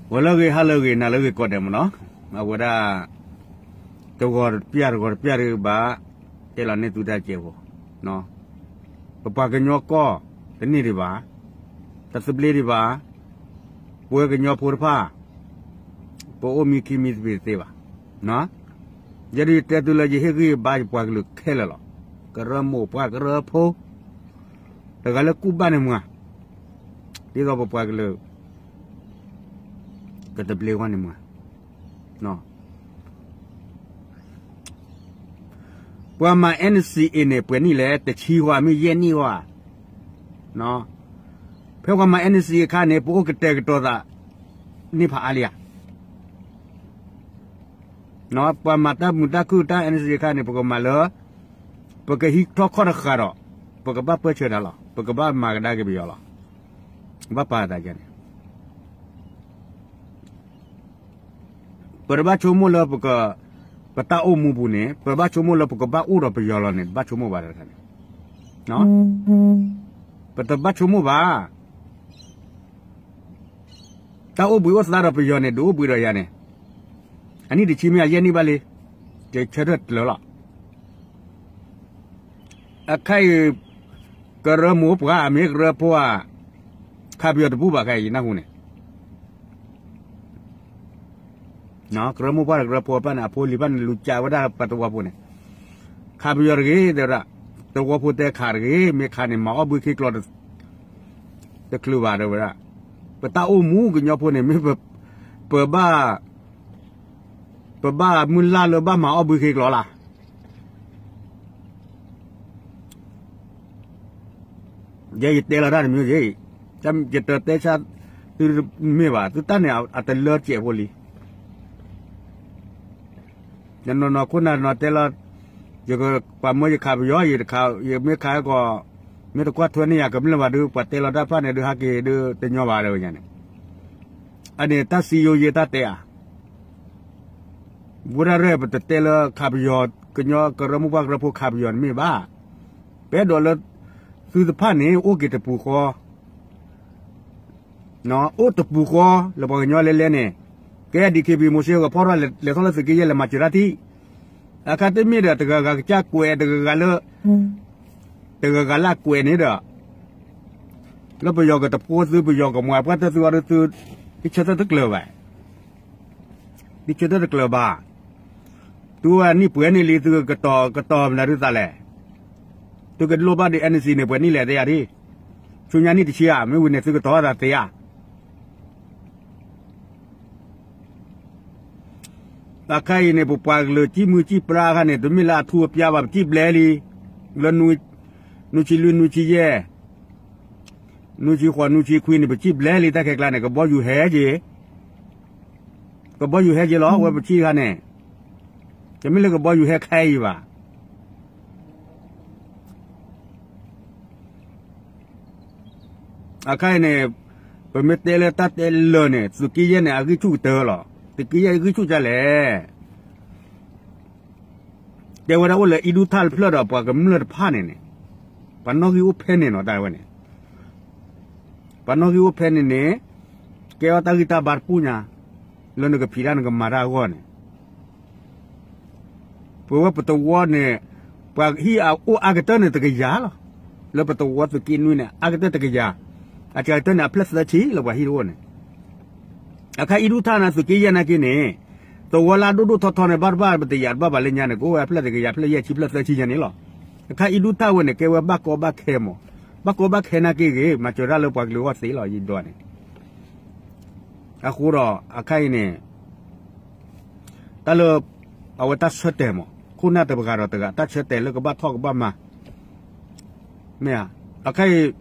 ဂီၤလၢအဂ့ၤ ဟါလၢအဂ့ၤ နၤလၢအဂ့ၤ ကိးဂၤဒဲးမ့ၢ်နီၤ, အဝဲဒၣ် တဂီၤတပျၢ် တဂီၤတပျၢ်ဒီးဘၣ် တဲလီၤန့ၢ်သုတၢ်ကဲးဖိ, ပပှၤကညီကီၢ် တန့ၢ်ဒံးဘၣ်, တသဘျ့ဒံးဘၣ်, ပဝဲကညီဖိတဖၣ် ပအိၣ်မံခံမံသပ့ၤတသ့ဘၣ်. ယဲဒၣ်ယတဲသုလၢယဟ့ၣ်ဂံၢ်ဘါယပှၤကလုာ်ခဲလၢာ်လီၤ. ကရၢမိၢ်ပှၢ်ကရၢဖိ တဂၤလၢကူၣ်ဘၣ်န့ၣ်မး, ဒ်သိးပပှၤကလုာ် ကသဘျ့ဝဲန့ၣ်မး, ပှၤမၤ N C A န့ၣ် ပှဲၤနံၣ်လဲၣ်, တဆံဃီ မ့ၢ်ယဲၢ်နံၣ်ဃီဧါ. ဖဲပှၤမၤ N C A အခါန့ၣ် ပအိၣ်ကတဲာ်ကတီၤသး န့ၢ်ဖးအါလံဧါ. ပှၤမၤတၢ်မုာ်တၢ်ခုၣ်တၢ် N C A အခါန့ၣ် ပကမၤလၢ ပကဟံးထီၣ်ခီၣ်တဃာ်ဒီး ပကဘၣ်ပၢၢ်ဆၢတၢ်လီၤ. ပကဘၣ်မၤကဒါက့ၤပယီၤလီၤ. ဘၣ်ပာ်သးယဲန့ၣ် ပတဘၣ်ဆိကမိၣ်လၢပက, ပတၢ်အိၣ်မူပူၤန့ၣ် ပဘၣ်ဆိကမိၣ်လၢပကဘၣ်အိၣ်ဒီးပယီၤလီၤန့ၣ် တဘၣ်ဆိကမိၣ်ဘၣ်တခါန့ၣ်, ပတဘၣ်ဆိကမိၣ်ဘၣ်. တၢ်အိၣ်ဘှံးအိၣ်သါဒီးပယီၤန့ၣ် ဒုးအိၣ်ဘှံးဒီးယၤန့ၣ်, အနံၣ်တဆံမ့ၢ်အယဲၢ်နံၣ်ဘၣ်လံ, ယဆၢထၢၣ်တလၢလီၤ. အခါအံၤ ကရၢမိၢ်ပှၢ် မ့ၢ်ကရၢဖိဧါ, ခးပယီၤတဘူၣ်ဘၣ်ခဲအံၤ ယနၢ်ဟူန့ၣ်, ကရၢမိၢ်ပှၢ်ဒီးကရၢဖိတဖၣ်န့ၣ် အဖိလံၤတဖၣ်န့ၣ် လူၤကးဝဲဒၣ်ပှၤသဝီဖိန့ၣ်, ခးပယီၤတဂ့ၤ တဲဝဲဒၣ်, သဝီဖိတဲခးတဂ့ၤ, မ့ၢ်ခးန့ၣ် မၤအီၣ်ဘှံးခ့ကျီ တချုးဘၣ် တဲဝဲဒၣ်. ပတၢ်အိၣ်မူကညီဖိန့ၣ် မ့ၢ်ပဘၣ် ပဘၣ်မုၢ်လၢ်လၢဘၣ်မၤအီၣ်ဘှံးခ့ကျီလၢ်. ယဲယတဲလီၤတၢ်တမံၤ, ယတတဲဆါသုမ့ၢ်ဘၣ်, သုတၢ်န့ၣ်အတလၢတစဲးဖိလံ. ယနီၢ်နီၢ်ခိၣ်နၢ်နီၢ်တဲလီၤ, ယကပာ်မၢယခးပယီၤ, ယမ့ၢ်ခးကီး, မ့ၢ်တကွၢ်ထွဲန့ၢ်ယၤကမျၢၢ်ဘၣ်ဒီး ပှၤတဲလီၤတၢ်တဖၣ်န့ၣ်ဒုး ဟးက့ၤဒုးတညီဘၣ် တဲဝဲန့ၣ်. အန့ၣ်တၢ်စံယိယဲတၢ်တဲဧါ. ဝဲဒၣ်ရဲၣ် ပတတဲလၢခးပယီၤ, ကညီကရၢမိၢ်ပှၢ်ကရၢဖိခးပယီၤန့ၣ်မ့ၢ်ဘၣ်. ပအဲၣ်ဒိးလၢ သုတဖၣ်န့ၣ် အိၣ်က့ၤတပူၤဃီ, အိၣ်တပူၤဃီ လၢပှၤကညီလဲၤလဲၤန့ၣ်, ကဲ DKBA မိၤၡ့ ဂီၤဖီၣ်ထီၣ် လဲၤထီၣ်လၢသုးက့ယဲၢ် လဲၤမၤစၢၤတၢ်ထံၣ်. အခါတမ့ၢ်ဒီး တဂၤဂၤကစၢ်ကွဲး တဂၤဂၤလၢ တဂၤဂၤလၢအကွဲးန့ၣ်ဒီး လၢပယီၤကတဖိသု ပယီၤကမၤပှၢ်တၢၢ်သုအီၤဒီးသု, ဒ်ဆၢထၢၣ်တကျၢၤဘၣ်, ဒ်ဆၢထၢၣ်တကျၢၤဘၣ်. သုဝဲနံၣ်ပှဲၤန့ၣ်လံ သုကတီၤကတီၤမနုၤဒုးသးလဲၣ်. သုကလိၣ်ဘၣ်ဒီး NCA န့ၣ် ပှဲၤနံၣ်လဲၣ်သ့ဧါဒ်, ဆူညါနံၣ်တဆံဧါ, မ့ၢ်ဝံၤန့ၣ် သုကတီၤသးသ့ဧါ. အခါအံၤန့ၣ် ပပှၤကလုာ်စံၣ်မုၢ်စံၣ်ပြါအခါန့ၣ် တမ့ၢ်လၢအထူအပျါဘၣ် ပစံၣ်ဘျဲလံ, လၢ နွံဆံလွံၢ် နွံဆံယဲၢ်, နွံဆံဃိး နွံဆံခွံန့ၣ် ပစံၣ်ဘျဲလံ တၢ်ခဲကျါန့ၣ် ကဘီယူၤဟဲက့ၤ, ကဘီယူၤဟဲက့ၤလီၤ ဝဲပစံၣ်ခါန့ၣ်, တမ့ၢ်လၢကဘီယူၤဟဲခဲအံၤဘၣ်. အခါအံၤန့ၣ် ပမ့ၢ်တဲလၢတၢ်တဲလၢာ်န့ၣ် သုးက့ယဲၢ်န့ၣ် အဂံၢ်ဆူၣ်ကတၢၢ်လီၤ. သုးက့ယဲၢ်အဂံၢ်ဆူၣ်ဒ်လဲၣ်. တဲဝဲဒၣ်အိၣ်လၢအံၣ်ဒူၣ်ထၣ်တဖျၢၣ်ဒီးပှၤကမျၢၢ်တဖၣ်န့ၣ်န့ၣ်, ပှၤနီၣ်ဂံၢ်အိၣ်ဖဲန့ၣ်နီၤ တၢ်ဝဲန့ၣ်, ပှၤနီၣ်ဂံၢ်အိၣ်ဖဲန့ၣ်န့ၣ်, ကဲထီၣ်တၢ်ဂံၢ်တၢ်ဘါတပူၤညါ, လၢနကဖံးတၢ်နကမၤတၢ်အဂီၢ်န့ၣ် ပဝဲပတဝီန့ၣ်, ပှၤဟံၣ်အအိၣ်အါကတၢၢ်န့ၣ်တကယၤလီၤ. လၢပတဝီသုးက့နွံန့ၣ် အါကတၢၢ်တကယၤ, အစှၤကတၢၢ်န့ၣ် အဖျၢၣ်သၢဆံလၢပှၤဟံၣ်တအိၣ်န့ၣ်, အခါအံၣ်ဒူၣ်ထၣ်န့ၣ် သုးက့ယဲၢ်နာ်က့န့ၣ်, တဝီလၢအဒိၣ်ဒိၣ်ထီထီန့ၣ် ဘၣ်တဘၣ်ပတယာ်တဘၣ်ဘၣ်လၢညါန့ၣ် ကအိၣ်ဝဲအဖျၢၣ်တကယၤ ဖျၢၣ်ယဲၢ်ဆံ ဖျၢၣ်သၢဆံညါန့ၣ်လီၤ. အခါအံၣ်ဒူၣ်ထၣ်ဝဲန့ၣ် ကဲဝဲဘၣ်ကီဘၣ်ခဲမး, ဘၣ်ကီဘၣ်ခဲနာ်က့ဂ့ၤ မၤစၢၤတၢ်လၢပှၤကလုာ်အဂီၢ်သ့လီၤ ယဒွးန့ၣ် အဃိဒီး အခါအံၤန့ၣ် တၢ်လၢ အဝဲတၢ်ဆၢတဲာ်မး ခိၣ်နၢ်တဂၤဒီးတဂၤ တၢ်ဆၢတဲာ်လၢကဘၣ်ထီၣ်ကဘၣ်မၤ, မ့ၢ်ဧါ, အခါအံၤ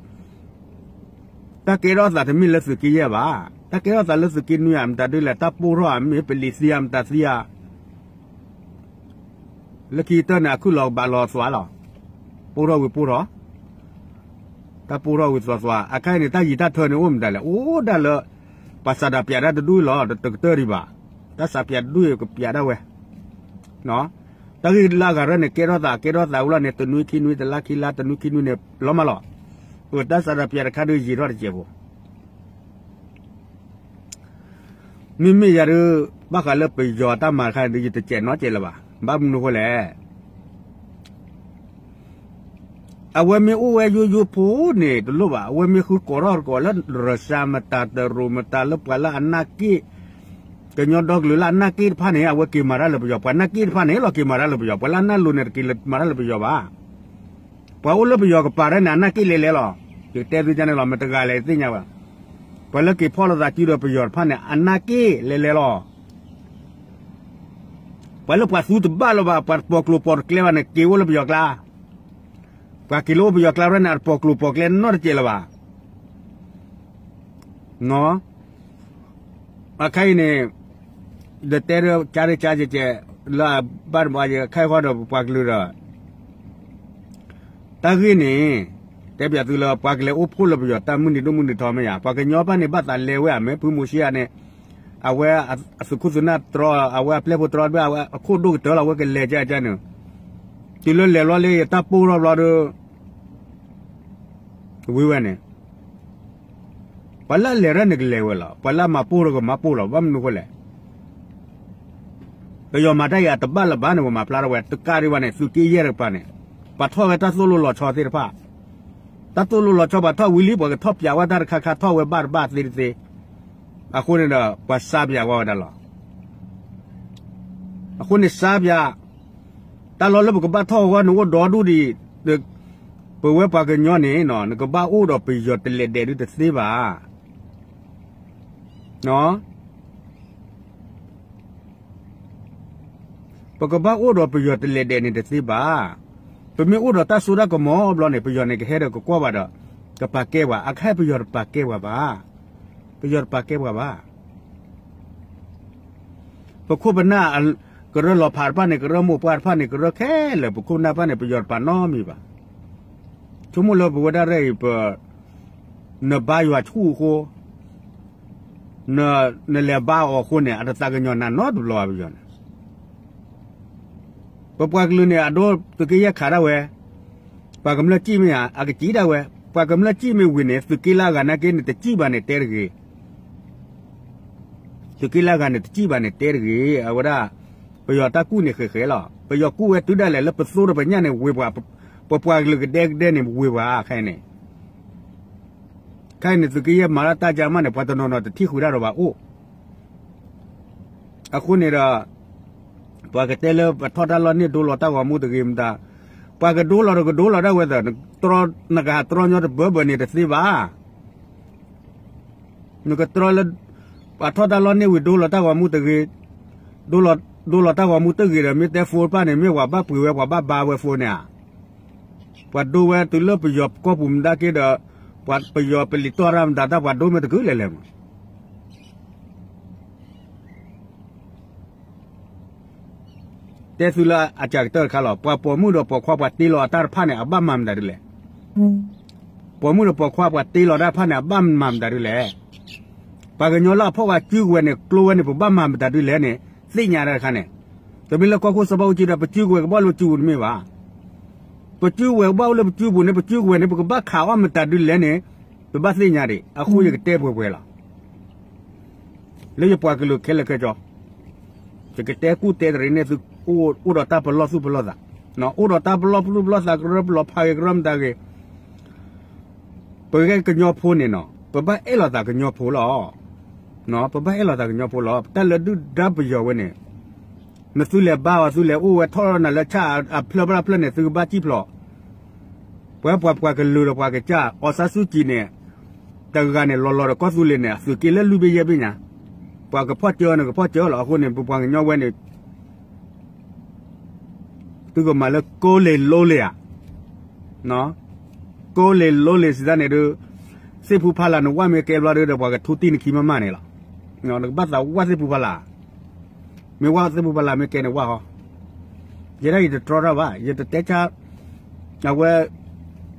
တၢ်ကဲထီၣ်သးတမ့ၢ်လၢသုးက့ယဲၢ်ဘၣ်, တၢ်ကဲထီၣ်သးလၢသုးက့နွံဧါ မတၤဒ်လဲၣ် တၢ်ပိၢ်ထီၣ်ဧါ မ့ၢ်ပလံးသံဧါ မတၤသံဧါ လၢခံကတၢၢ်န့ၣ် အခုၣ်လီၤကဘၣ်လီၤသွးလီၤ, ပိၢ်ထီၣ်ဝံၤပိၢ်ထီၣ်, တၢ်ပိၢ်ထီၣ်ဝံၤသွးသွး အခါအံၤန့ၣ် တၢ်ယံၤတၢ်ထၢန့ၣ်အိၣ်မတၤလဲၣ် အိၣ်ဒၣ်လၢ ပှၤစးဒၣ်ပျးတၢ်တဒူၣ်လီၤ တကတၢၢ်ဒံးဘၣ်, တၢ်စးပျးတဒူၣ်ကပျးဒၣ်ဝဲ, တၢ်ဂ့ၢ်လၢအဂၤရၢၢ်န့ၣ် ကဲထီၣ်သး ကဲထီၣ်သးဝဲလီၤန့ၣ် တနွံခံနွံ တလါခံလါ တနွံခံနွံန့ၣ် လီၤမးလီၤ, အတၢ်စးဒၣ်ပျးတခါဒုးယံာ်ထီၣ်တစဲးဖိ မ့မ့ၢ်ယၤဒုး ဘၣ်ဃးလၢပယီၤတၢ်မၤတခါဒီး ယတစဲးနီတစဲးလၢၤဘၣ်. ဘၣ်မနုၤဃိလဲၣ် အဝဲမ့ၢ်အိၣ်ဝဲယိယိဖိန့ၣ် တလိၣ်ဘၣ်. အဝဲမ့ၢ်ဃုကိးထီၣ်တကိးလၢ ရၢၡါမတၤ တရူးမတၤ လၢပှၤလၢအနၢ်က့ၣ် ကညီဒီကလုာ်လၢအနၢ်က့ၣ်တဖၣ်န့ၣ် အဝဲက့ၤမၤတၢ်လၢပယီၤ, ပှၤနၢ်က့ၣ်တဖၣ်န့ၣ် လီၤက့ၤမၤတၢ်လၢပယီၤ, ပှၤလၢအနၢ်လိၤန့ၣ် တက့ၤမၤတၢ်လၢပယီၤဘၣ်. ပှၤအိၣ်လၢပယီၤကပၤတၢ်န့ၣ် အနၢ်က့ၣ်လဲၤလဲၤလီၤ. ယကတဲသုန့ၣ်လီၤ, မတၤတဂၤလဲၣ်သ့ၣ်ညါဘၣ်. ပှၤလၢက့ၤဖီၣ်လိာ်သးစုဒီးပယီၤတဖၣ်န့ၣ် အနၢ်က့ၣ်လဲၤလဲၤလီၤ. ပှၤလၢပှၤသူတဘၣ်လၢၤဘၣ်, ပှၤတပိာ်ကျိၤပိာ်တကျဲဘၣ်န့ၣ် က့ၤအိၣ်လၢပယီၤကျါ. ပှၤက့ၤလၢအိၣ်ပယီၤကျါရဲၣ်န့ၣ် အတပိာ်ကျိၤပိာ်ကျဲနီတစဲးလၢၤဘၣ်. အခါအံၤန့ၣ် ဒီးတဲဒၣ်ကါဒကါကဲကဲ လၢအဘၣ်တဘၣ်ယဲ ခဲဃီဒီးပပှၤကလုာ်ဒီး တၢ်ဂ့ၢ်န့ၣ် တဲပျးသုလၢ ပှၤကလဲၤအိၣ်ဖှိၣ်လၢပယီၤတၢ်မုၢ်နံၤဒိၣ်မုၢ်နံၤထီမ့ၢ်ဧါ, ပှၤကညီဘၣ်န့ၣ် ဘၣ်သးလဲၤဝဲဧါ, မ့ၢ်ဖုမိၤၡ့ဧါန့ၣ် အဝဲအသုးခိၣ်သုးနၢ်တြီ, အဝဲအပျဲၢ်ဖိတြီတဘ့ၣ်, အဝဲအခိၣ်ဒိၣ်ကတၢၢ်လီၤ, အဝဲကလဲၤကကန့ၣ်, တုၤလၢလဲၤလီၤလၢယတၢ်ပိၢ်ထီၣ်ဘျီဒီး ဝံၤဝဲန့ၣ် ပှၤလၢအလဲၤရဲၣ်န့ၣ်ကလဲၤဝဲလီၤ, ပှၤလၢအမၤပိၢ်ထီၣ်ကမၤပိၢ်လီၤ. ဘၣ်မနုၤဃိလဲၣ်, ပယီၤမၤတၢ်အံၤအတဘၣ်လၢၤဘၣ်န့ၣ် ပမၤဖျါထီၣ်ဝဲ တကးဒံးဘၣ်န့ၣ် သုးက့ယဲၢ်တကပၤန့ၣ် ပှၤထီၣ်ဝဲတၢ်သိၣ်လိလီၤဆီသ့ၣ်တဖၣ်, တၢ်သိၣ်လိလီၤဆီ ပှၤထီၣ်ဝံၤလံ ပှၤကထီၣ်ပျးဝဲတၢ်တခါခါ ထီၣ်ဝဲဘၣ်တဘၣ်သ့တသ့, အဃိန့ၣ်ဒီး ပှၤစါပျးဝဲဝဲဒၣ်လီၤ. အဃိန့ၣ်စါပျး တၢ်လီၢ်လၢပကဘၣ်ထီၣ်အဂီၢ်န့ၣ်အိၣ်ဒီဒူၣ်ဒံး, ပဝဲပှၤကညီန့ၣ် နကဘၣ်အိၣ်ဒီးပယီၤတလဲၤဒဲးဒုးတသ့ဘၣ်. ပကဘၣ်အိၣ်ဒီးပယီၤတလဲၤဒဲးန့ၣ်တသ့ဘၣ်. ပမ့ၢ်အိၣ်ဒီးတၢ်စိတၢ်ကမီၤဘျီန့ၣ် ပယီၤန့ၣ်ကဟဲဒီးကကွၢ်ဘၣ်ဒီး ကပာ်ကဲပှၤ, အခဲအံၤပယီၤတပာ်ကဲပှၤဘၣ်. ပယီၤတပာ်ကဲပှၤဘၣ်. ပခိၣ်ပနၢ် ကရၢလီၤဖးတဖၣ်န့ၣ် ကရၢမိၢ်ပှၢ်တဖၣ်န့ၣ် ကရၢခဲလၢာ် ပခိၣ်ပနၢ်တဖၣ်န့ၣ် ပယီၤတပာ်နီတမံၤဘၣ်. ဆိကမိၣ်လၢပဝဲဒၣ်ရဲၣ်အံၤ ပ နဘါယွၤဆူၣ်အဃိ, နလဲၤဘါအီၤအဃိန့ၣ် အတသးကညီၤနၤနီတဘျီဘၣ်ပယီၤန့ၣ်. ပပှၤကလုာ်န့ၣ် အဒိသုးက့ယဲၢ်ခးဒၣ်ဝဲ, ပှၤကမျၢၢ်စံၣ်မ့ၢ်ဧါ အကစံၣ်ဒၣ်ဝဲ, ပှၤကမျၢၢ်စံၣ်မ့ၢ်ဝံၤန့ၣ် သုးက့လၢအဂၤနာ်က့န့ၣ် တစံၣ်ဘၣ်န့ၣ်တဲတဂ့ၤ. သုးက့လၢအဂၤန့ၣ် တစံၣ်ဘၣ်န့ၣ်တဲတဂ့ၤ. အဝဲဒၣ် ပယီၤတၢ်ကူၣ်န့ၣ်ဃဲးဃဲးလီၤ. ပယီၤကူၣ်ဝဲတုၤဒၣ်လဲာ်လၢပသိဒီးပညၣ်န့ၣ်ဝ့ၤပှၤ, ပပှၤကလုာ်ကဒဲကဒဲန့ၣ်ဝ့ၤပှၤခဲအံၤန့ၣ်. ခဲအံၤန့ၣ် သုးက့ယဲၢ်မၤတၢ်တၢ်ကါမးန့ၣ် ပှၤတနီၤနီၤတထံၣ်ဃုာ်တၢ်ဒီးဘၣ်အိၣ် အဃိန့ၣ်ဒီး ပှၤကတဲလၢပှၤထီၣ်တၢ်လီၢ်န့ၣ်ဒိလီၤတၢ်ဂီၤမူတဂ့ၤမတၤ, ပှၤကဒိလီၤဒီးကဒိလီၤဒၣ်ဝဲသၢ, နကဟးတြီညီတဘၢဘၢန့ၣ်တသ့ဘၣ်. နကတြီလၢ ပှၤထီၣ်တၢ်လီၢ်န့ၣ်ဝံၤဒိလီၤတၢ်ဂီၤမူတဂ့ၤ, ဒိလီၤတၢ်ဂီၤမူတဂ့ၤဒီး မ့ၢ်တဲ phone တဖၣ်န့ၣ် မ့ၢ်ပှၤဘၣ်ပှ့ၤဝဲ ပှၤဘၣ်ဘါဝဲ phone န့ၣ်ဧါ. ပှၤဒိဝဲတုၤလၢပယီၤကီၢ်ပူၤမတၤက့ဒီး ပယီၤပလံာ်တီၢ်ရၢ်မတၤတၢ် ပှၤဒိမ့ၢ်တကုာ်လဲၣ်လဲၣ်မး တဲသုလၢအစှၤကတၢၢ်တခါလီၤ. ပှၤပိာ်မုၣ်ဒီးပိာ်ခွါပှၤတ့လီၤအတၢ်တဖၣ်န့ၣ် အဘၣ်မၤမတၤဒ်လဲၣ်. ပိာ်မုၣ်ဒီးပိာ်ခွါပှၤတ့လီၤတၢ်တဖၣ်န့ၣ် အဘၣ်မၤမတၤဒ်လဲၣ်. ပှၤကညီလၢအဖီၣ်ဝဲစုကဝဲၤန့ၣ် ကျိဝဲန့ၣ် ပဘၣ်မၤမတၤဒ်လဲၣ်န့ၣ် သ့ၣ်ညါတၢ်တခါန့ၣ်. တမ့ၢ်လၢကီၢ်ခိၣ်စီၤဘၣ်အူကၠံဒီး ပစုကဝဲၤကဘၣ်အိၣ်လၢပစုပူၤတမ့ၢ်ဘၣ်. ပစုကဝဲၤကဘၣ်အိၣ်လၢပစုပူၤန့ၣ် ပစုကဝဲၤန့ၣ် ပကဘၣ်ခးအီၣ်မတၤဒ်လဲၣ်န့ၣ် ပဘၣ်သ့ၣ်ညါဒံး. အဃိယကတဲပှဲၤပှဲၤလီၤ. လၢယပှၤကလုာ်ခဲလၢာ်ခဲဆ့ ယကတဲကူၣ်တဲတရံးန့ၢ်သု အိၣ်ဒီးတၢ်ပလီၢ်သူၣ်ပလီၢ်သး, အိၣ်ဒီးတၢ်ပလီၢ်သူၣ်ပလီၢ်သး ကရၢပလီၢ်ဖးဂ့ၤ ကရၢမတၤဂ့ၤ, ပကဲကညီဖိန့ၣ်နီၤ ပဘၣ်အဲၣ်လီၤသးကညီဖိလီၤ. ပဘၣ်အဲၣ်လီၤသးကညီဖိလီၤ. တၢ်လၢဒုၣ်ဒါပယီၤဝဲန့ၣ် နသုလဲၤဘါအီၤ သုလဲၤအိၣ်ဝဲထီၣ်နၤလၢဆၣ်အဖျၢၣ်ဖျၢၣ်န့ၣ် သုကဘၣ်စံၣ်ဖျိး ပှၤပှၤပှၤကလုာ်ဒီးပှၤကစၢ် အီၣ်ဆါဆူၣ်ကံၤန့ၣ် တဂၤန့ၣ် လီၤလီၤဒီးကီၢ်သူလ့ၤန့ၣ် အသုးက့လၢလွံၢ်ဘ့ၣ်ယဲၢ်ဘ့ၣ်ညါ, ပှၤကဖီၣ်စၢအီၤန့ၣ် ကဖီၣ်စၢအီၤလီၤ. အဃိန့ၣ် ပပှၤကညီဝဲန့ၣ် သုကမၤလၢကိးလ့ၤလိလ့ၤဧါ, ကိးလ့ၤလိလ့ၤစံးတၢ်န့ၣ်ဒုး သ့ၣ်ဖူဖီလာ်နဝၣ်မ့ၢ်ကဲဘျီဒုးဒီး ပှၤကထူတံၢ်နခံမးမးန့ၣ်လီၤ. နကဘၣ်သးဝၣ်သ့ၣ်ဖူဖီလာ် မ့ၢ်ဝၣ်သ့ၣ်ဖူဖီလာ်မ့ၢ်ကဲန့ၣ်ဝၣ်ဟီ, ယဲဒၣ်ယတတြီတၢ်ဘၣ် ယတတဲဆါ အဝဲ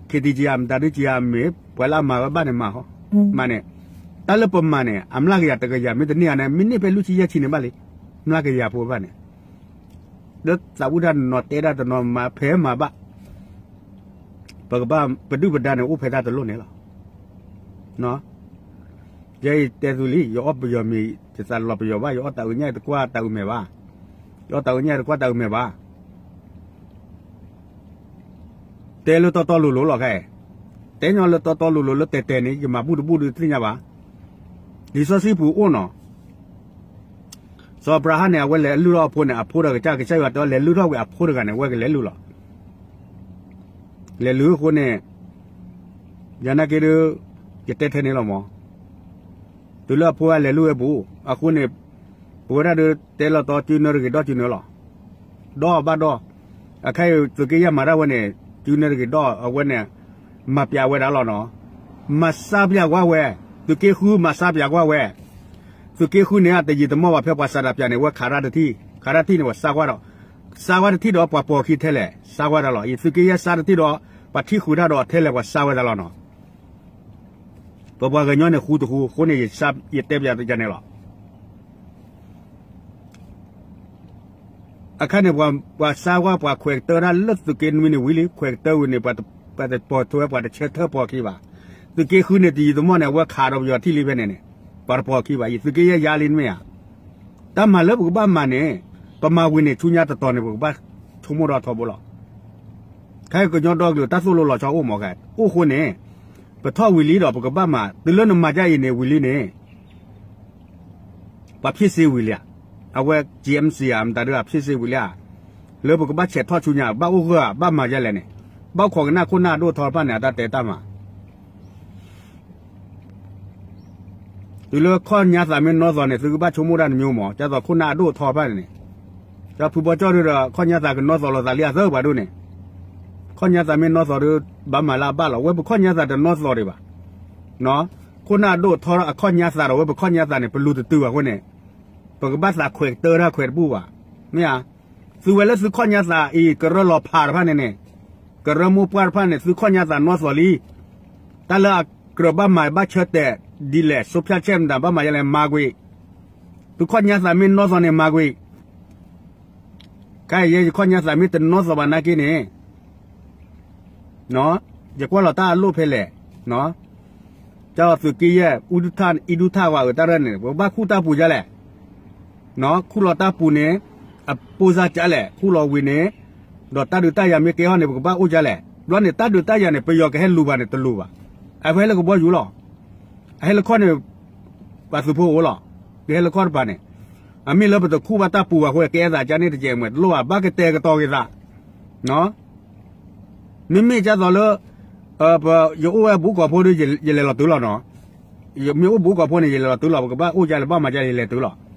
ခ့တံကယၤ မတၤဒုကယၤ မ့ၢ်ပှၤလၢအမၤဝဲဘၣ်န့ၣ်မၤဟီ, မၤန့ၣ် တၢ်လၢပမၤန့ၣ် အမျးကယၤတကယၤ မ့ၢ်တန့ၢ်ဧါန့ၣ် မ့ၢ်န့ၢ်ဖဲလွံၢ်ဆံယဲၢ်ဆံန့ၣ်ဘၣ်လံ, မျးကယၤဖိဘၣ်န့ၣ် လၢသးဝံၣ်တၢ်နီၤတဲဒၣ်တနီၤမၤဖဲမၤဘၣ် ပကဘၣ်ပဒုၣ်ပဒါန့ၣ် အိၣ်ဖဲတၢ်တလိၣ်န့ၣ်လီၤ. ယဲယတဲသုလံ, ယအီၣ်ပယီၤမ့ၤ ယသးလီၤပယီၤဘၣ်, ယအီၣ်တၢ်အုးညၣ်တကွၢ်တၢ်အုးမဲာ်ဘၣ်, ယအီၣ်တၢ်အုးညၣ်တကွၢ်တၢ်အုးမဲာ်ဘၣ်. တဲလၢတီတီလိၤလိၤလီၤခဲအံၤ, တဲညီလၢတီတီလိၤလိၤလၢတဲတဲန့ၣ် ယမၤဘူၣ်တဘူၣ်ဒုးတသ့ၣ်ညါဘၣ်. လံာ်စီဆှံပူၤအိၣ်နီၤ, စီၤအၤဘြၤဟၣ်န့ၣ် အဝဲလဲၤလုၢ်ထီၣ်အဖိန့ၣ် အဖိတဂၤကစၢ် ကစၢ်ယွၤတဲလဲၤလုၢ်ထီၣ်ဝံၤအဖိတဂၤန့ၣ် အဝဲကလဲၤလုၢ်လီၤ. လဲၤလုၢ်အဃိန့ၣ် ယနာ်က့ဒုး ယတဲထဲန့ၣ်လီၤမး, တုၤလၢအဖိအလဲၤလုၢ်ဝဲပူၤ အဃိန့ၣ် ပဝဲဒၣ်ဒုးတဲလီၤတီ စုနၢတဂ့ၤဒီးစုနၢလီၤ. ဒီးဘၣ်ဒီး, အခါအံၤသုးက့ယဲၢ်မၤတၢ်ဝဲန့ၣ် စုနၢတဂ့ၤဒီးအဝဲန့ၣ် မၤပျးဝဲဒၣ်လီၤနီၤ. မၤစါပျးကွၢ်ဝဲ, သုးက့ဃုမၤစါပျးကွၢ်ဝဲ. သုးက့ဃုန့ၣ် တယံာ်တမီၢ်ဘၣ် ဖဲပှၤစးတၢ်ပျးန့ၣ် အဝဲခးတၢ်တထံၣ်, ခးတၢ်တထံၣ်န့ၣ် ပှၤစါကွၢ်ဒီး, စါကွၢ်တထံၣ်ဒီးပှၤပိာ်အခံထဲလဲၣ် စါကွၢ်တၢ်လီၤ. ယသုးက့ယဲၢ်စါတထံၣ်ဒီး ပှၤထံၣ်ဃုာ်တၢ်ဒီးထဲလဲၣ် ပှၤစါဝဲဒၣ်လီၤနီၤ. ပပှၤကညီန့ၣ်ဃူတဃူအဃိန့ၣ် ယတဲပျးတကန့ၣ်လီၤ. အခါန့ၣ် ပှၤစါကွၢ် ပှၤခွဲးကတၢၢ်တၢ်လၢသုးက့နွံန့ၣ်ဝံၤလံ, ခွဲးကတၢၢ်ဝံၤန့ၣ် ပှၤတပိာ်ထွဲ ပှၤတဆၢထၢၣ်ပိာ်ခံဘၣ်. သုးက့ဃုန့ၣ် တယံာ်တမီၢ်န့ၣ် အဝဲခးဒီးပယီၤထံၣ်လံဖဲန့ၣ်န့ၣ် ပှၤတပိာ်ခံဘၣ်. ယသုးက့ယဲၢ်ယါလံနမ့ၢ်ဧါ. တၢ်မၤလၢပကဘၣ်မၤန့ၣ် ပမၤဝံၤန့ၣ် ဆူညါတတီၤန့ၣ် ပကဘၣ်ဆိကမိၣ်ဒီးထီဘိလီၤ. ခဲကညီဒီကလုာ်တၢ်သိၣ်လိလီၤဆီအိၣ်မး အိၣ်ဃိန့ၣ် ပထီၣ်ဝံၤလံဒီး ပကဘၣ်မၤ တုၤလၢနမၤဒ်အံၤန့ၣ်ဝံၤလံန့ၣ် ပှၤဖ့ၣ်စ့ဝံၤလံဧါ. အဝဲ ကၠံၣ်အဲၣ်စံၣ် ဧါ မတၤဒုး အဖ့ၣ်စ့ဝံၤလံဧါ. လၢပကဘၣ်ဆဲးထီၣ်ဆူညါ ဘၣ်အိၣ်ဂၢၢ်ဧါ ဘၣ်မၤဒ်လဲၣ်န့ၣ် ဘၣ်ခိးကနၣ်ခိၣ်နၢ်အဒိၣ်အထီတဖၣ်န့ၣ် အတၢ်တဲတၢ်မၤ တုၤလၢခီၣ်ညါသးမ့ၢ်နီၢ်သီန့ၣ် သုကဘၣ်ဆိကမိၣ်တၢ်တမံၤမး, ဒ်သိးခိၣ်နၢ်အဒိၣ်အထီတဖၣ်န့ၣ်, ဒီးဖုဘီကၠီၣ်ဒုးဒီး ခီၣ်ညါသးကနီၢ်သီလိာ်သးလံအသၢပှၤဒိၣ်န့ၣ်, ခီၣ်ညါသးမ့ၢ်နီၢ်သီဒီး ဘၣ်မၤလၢအဘၣ်လီၤ. ဝဲပခီၣ်ညါသးတနီၢ်သီဒံးဘၣ်. ခိၣ်နၢ်အဒိၣ်အထီအခီၣ်ညါသးဒီး ဝဲပခီၣ်ညါသးန့ၣ် ပလူၤတတုၤဘၣ်အဃိန့ၣ်, ပကဘၣ်သးခွဲးကတၢၢ်တၢ်ခွဲးတဘူၣ်ဘၣ်. မ့ၢ်ဧါ. သုဝဲလၢသုခီၣ်ညါသးအံၤ ကရၢလီၤဖးတဖၣ်န့ၣ်န့ၣ်, ကရၢမိၢ်ပှၢ်တဖၣ်န့ၣ် သုခီၣ်ညါသးနီၢ်သီလံ. တၢ်လၢအကြၢးဘၣ်မၤဘၣ်ဆၢတဲာ်ဒ်လဲၣ် စိဖြတ်ချက် မတၤ ဘၣ်မၤဒ်လဲၣ် မၤကွံာ်. သုခီၣ်ညါသးမ့ၢ်နီၢ်သီန့ၣ် မၤကွံာ်. ခဲအံၤယဲယခီၣ်ညါသးမ့ၢ်တနီၢ်သီဘၣ်နာ်က့န့ၣ် ယကွၢ်လီၤတၢ်အလိၣ်ဖဲလဲၣ်, ကၢ်လီၤသုးက့ယဲၢ် အူဒုထၣ် အံဒုထၣ်ဝဲအတၢ်ရဲၣ်န့ၣ် ပကဘၣ်ခူၣ်တၢ်ပူၤဒ်လဲၣ်, ခူၣ်လီၤတၢ်ပူၤန့ၣ် အပိၢ်စၢ်ဒ်လဲၣ် ခူၣ်လီၤဝံၤန့ၣ်, ဒီးတၢ်ဒုးတၢ်ယၤမ့ၢ်ကဲထီၣ်န့ၣ် ပကဘၣ်အိၣ်ဒ်လဲၣ်. ဘျီန့ၣ် တၢ်ဒုးတၢ်ယၤန့ၣ် ပယီၤကဟဲလူၤဘၣ်န့ၣ် တလူၤဘၣ်. အဝဲဟဲလၢကဘီယူၤလီၤ. အဟဲလၢခီၣ်န့ၣ် ပှၤသုးဖိအိၣ်လီၤ. ကဟဲလၢခီၣ်တပၤန့ၣ်, အမ့ၢ်လၢပတခူၣ်ဘၣ်တၢ်ပူၤဘၣ်အဃိ ကအဲၣ်သးကန့ၣ်တကဲးမ့ၢ်တလိၣ်ဘၣ် ဘၣ်ကတဲာ်ကတီၤက့ၤသး မ့မ့ၢ်ဒ်သိးလၢ ယအိၣ်ဝဲဘူးကီၢ်ဖိဒီး ယလဲၤလီၤတုၤလီၤနီၤ. မ့ၢ်အိၣ်ဘူးကီၢ်ဖိန့ၣ် ယလဲၤလီၤတုၤလီၤ ပကဘၣ်အိၣ်ဒ်လဲၣ် ဘၣ်မၤဒ်လဲၣ် ယလဲၤတုၤလီၤ.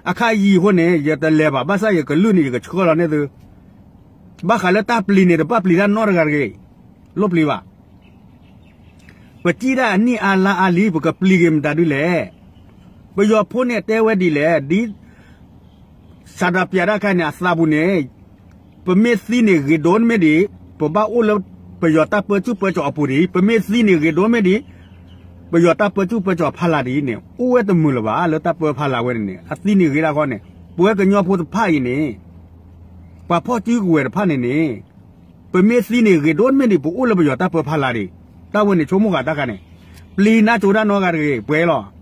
အခါယံာ်အဃိန့ၣ် ယတလဲၤဘၣ် ဘၣ်ဆၣ်ယကလုၢ်န့ၣ် ယကဆှၢလီၤန့ၢ်သု. ဘၣ်ဃးလၢတၢ်ပျံၤန့ၣ် တဘၣ်ပျံၤတၢ်နီတဂၤတဂ့ၤ, လိၣ်ပျံၤဘၣ်. ပစံၣ်တၢ်အနံၣ်အါလါအါလံ ပကပျံၤက့ၤမတၤဒ်လဲၣ်. ပယီၤဖိန့ၣ်တဲဝဲဒ်လဲၣ်, ဒ် စးဒၣ်ပျးတၢ်ခါန့ၣ် အသးပူၤန့ၣ် ပမ့ၢ်သံန့ၣ်ဂ့ၤဒိၣ်မ့ၢ်ဒံး ပဘၣ်အိၣ်လၢပယီၤတၢ်ပၢဆူၣ်ပၢစိးအပူၤဒံး, ပမ့ၢ်သံန့ၣ်ဂ့ၤဒိၣ်မ့ၢ်ဒံး ပယီၤတၢ်ပၢဆူၣ်ပၢစိးဖးလၢ်ဒ်အံၤန့ၣ် အိၣ်ဝဲတမုာ်လၢၤဘၣ် လၢတၢ်ပၢဖးလၢ်ဝဲန့ၣ်န့ၣ် အသံန့ၣ်ဂ့ၤဒၣ်ဃီန့ၣ် ပဝဲကညီဖိတဖၣ်အံၤန့ၣ် ပှၤဖီၣ်စုကဝဲၤတဖၣ်န့ၣ်န့ၣ် ပမ့ၢ်သံန့ၣ်ဂ့ၤဒိၣ်မ့ၢ်ဒံး ပအိၣ်လၢပယီၤတၢ်ပၢဖးလၢ်ဒံး, တၢ်ဝဲန့ၣ်ဆိကမိၣ်ဃာ်တၢ်ခါန့ၣ် ပျံၤနါစိၤတၢ်နီတဂၤတဂ့ၤ ပှဲၤလီၤ.